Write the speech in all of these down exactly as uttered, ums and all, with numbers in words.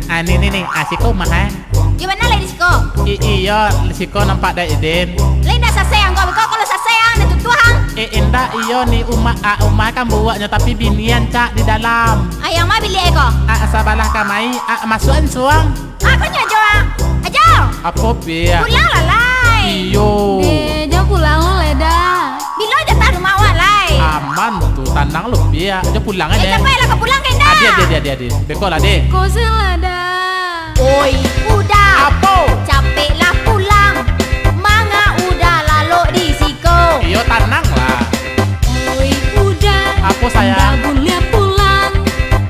Ah, ni, ni, ni. Ah, siko umah, eh. Di ma lai di siko? I-, iyo, siko nampak dek Idin. Lai indak sasai ang ko, beko kalau sasai ang, dah tutuah ang. Eh, indak, iyo, ni umah, ah, umah kan buaknyo, tapi bini rancak di dalam. Ah, yang ma biliak ko? Ah, sabalah kamari, ah, masuakan suang. Ah, ko nyo Ajo, ah. Ajo! Apo, Piak? Pulanglah, lai. Iyo. Deh, jan pulang lo, lai, dah. Bilo jatah rumah awak, lai? Aman tu, tanang lo, Piak. Jan pulang, eh, dah. Capeklah ka pulang, Kak Indah. Adi, adi, adi, adi, adi. Beko lah, deh. Ko salah, dah. Oi, Uda. Apo? Capeklah pulang. Manga Uda lalok di siko? Iyo, tananglah. Oi, Uda. Apo, sayang? Indak buliah pulang.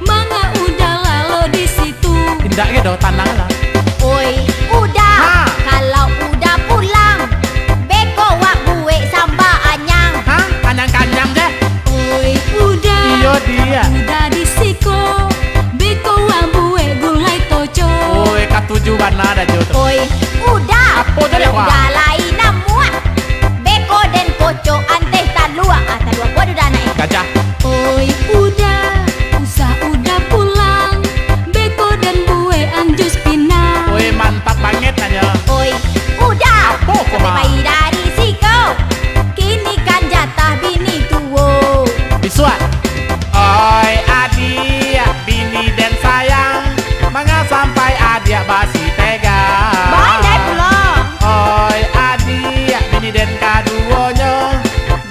Manga Uda lalok di situ? Indak ge doh, tananglah. Oi, Uda. Ha. Kalau Uda pulang, beko wak buek samba anyang. Ha? Anyang kanyang je. Oi, Uda. Iyo, Diak. Uda di siko, beko wak buek gulai toco. Oi, katuju bana dah jo tu. Oi, Uda. Apo tu, Diak, wah? Uda lai namuak. Beko den kocok anteh taluak. Ah, taluak apo Uda nak, eh? Gajah. Oi, Uda, usah Uda pulang. Beko den buek ang jus pinang. Oi, mantap banget nyo. Oi, Uda. Apo ko, ha? Pai dari siko. Kini kan jatah bini tuo. Bisuak. Oi, adiak, bini den sayang, manga sampai adiak basi tega. Bang, jahit pulo. Oi, adiak, bini den kaduonyo,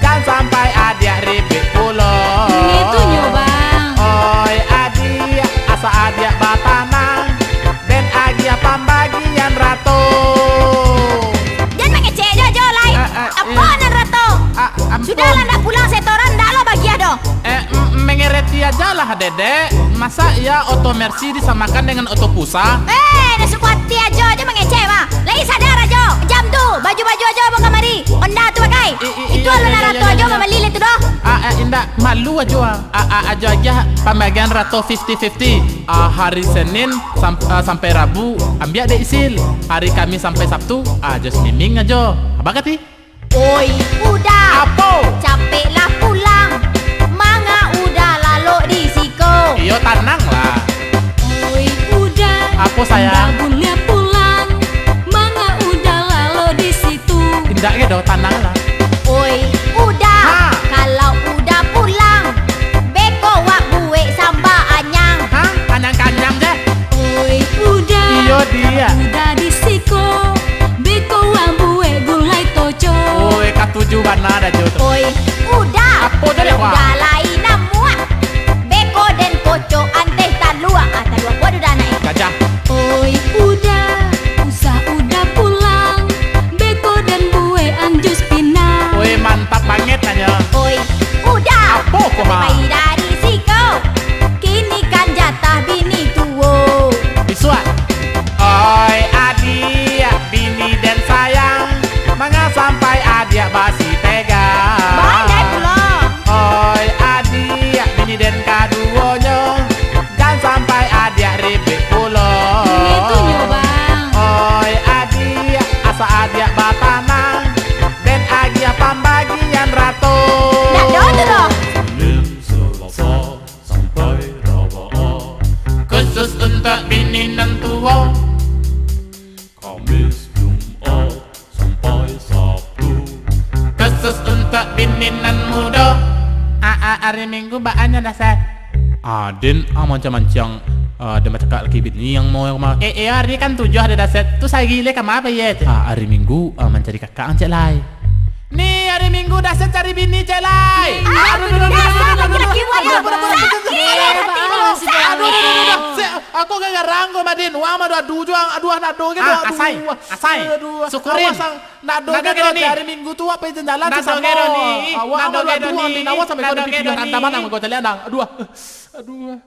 jan sampai adiak ribik pulo. Itunyo, Bang. Oi, adiak, asa adiak batanang, den agiah pambagian rato. Jan mangecek jo, Jo, lai. Ah, ah, apo nan rato? Ah, ampun. Sudahlah, ndak pulang setoran, ndak lo bagiah doh. Eh, m-, mengereti ajalah, Dedek. Masa iya oto Mercy disamakan dengan oto Pusa? Eh, ndak suko ati Ajo, Ajo mangecek, mah. Lai sadar Ajo, jam tu, baju-baju Ajo bawa kamari, Honda tu pakai. I-, i-, itu iyo, alun iyo, arato iyo, Ajo iyo. Mambali lai tu doh. Ah, eh, indak, malu Ajo, ah. Ah, ah, Ajo agiah pambagian rato fifty fifty. Ah, hari Senin sam-, ah, sampai Rabu, ambiak dek Isil. Hari Kamis sampai Sabtu, ah, Ajo simiming Ajo. Abah kati? Oi, Uda. Apo? Capeklah pulang. Manga Uda lalok di siko? Iyo, tananglah. Oi, Uda. Apo, sayang? Indak buliah pulang. Manga Uda lalok di situ? Indak ge doh, tananglah. Oi, Uda. Ha. Kalau Uda pulang, beko wak buek samba anyang. Ha? Anyang kanyang je. Oi, Uda. Iyo, Diak. Uda di siko, beko wak buek gulai toco. Oi, katuju bana dah jo tu. Oi, Uda. Apo tu, Diak, wah? Uda lai namuak. Beko den kocok anteh taluak. Ah, taluak apo Uda nak, eh? Gajah. Oi, Uda, usah Uda pulang. Beko den buek ang jus pinang. Oi, mantap banget nyo. Oi, Uda. Apo ko, ha? Pai dari siko. Kini kan jatah bini tuo. Bisuak. Oi, adiak, bini den sayang, manga sampai adiak basi tega. Bang, jahit pulo. Oi, adiak, bini den kaduonyo, jan sampai adiak ribik pulo. Itunyo, Bang. Oi, adiak, asa adiak batanang, den agiah pambagian rato. Ndak doh tu doh. Senin, Selasa, sampai Rabu. Khusus untuak bini nan tuo. Kamis, Jumaat, sampai Sabtu. Khusus untuak bini nan mudo. Ah, ah, ari Minggu baa nyo, Daset? Ah, den, ah, mancang-mancang, ah, den bacakak laki bini yang mau kama. Eh, eh, ari kan tujuah dah, Daset. Tu sahari lai kama pai, ye? Ah, ari Minggu, ah, mancari kakak ang, Cek Lai. Ni, ari Minggu, Daset cari bini, Cek Lai. Ah, aduh, aduh, aduh, aduh, aduh, laki-laki aduh, buaya. Aduh, aduh, aduh, aduh, aduh, aduh, aduh. Sek, aku gak garang ko, Madin. Wah, mah, aduh, aduh, aduh, aduh, aduh, gitu, ah, aduh. Asai, asai. Syukurin. Awas, ang. Nak do gero ni. Hari Minggu tu apo jalan-jalan sasamo. Nak do gero ni. Awak nak do gero ni. Nak do gero ni. Nak do gero ni. Aduh. Aduh.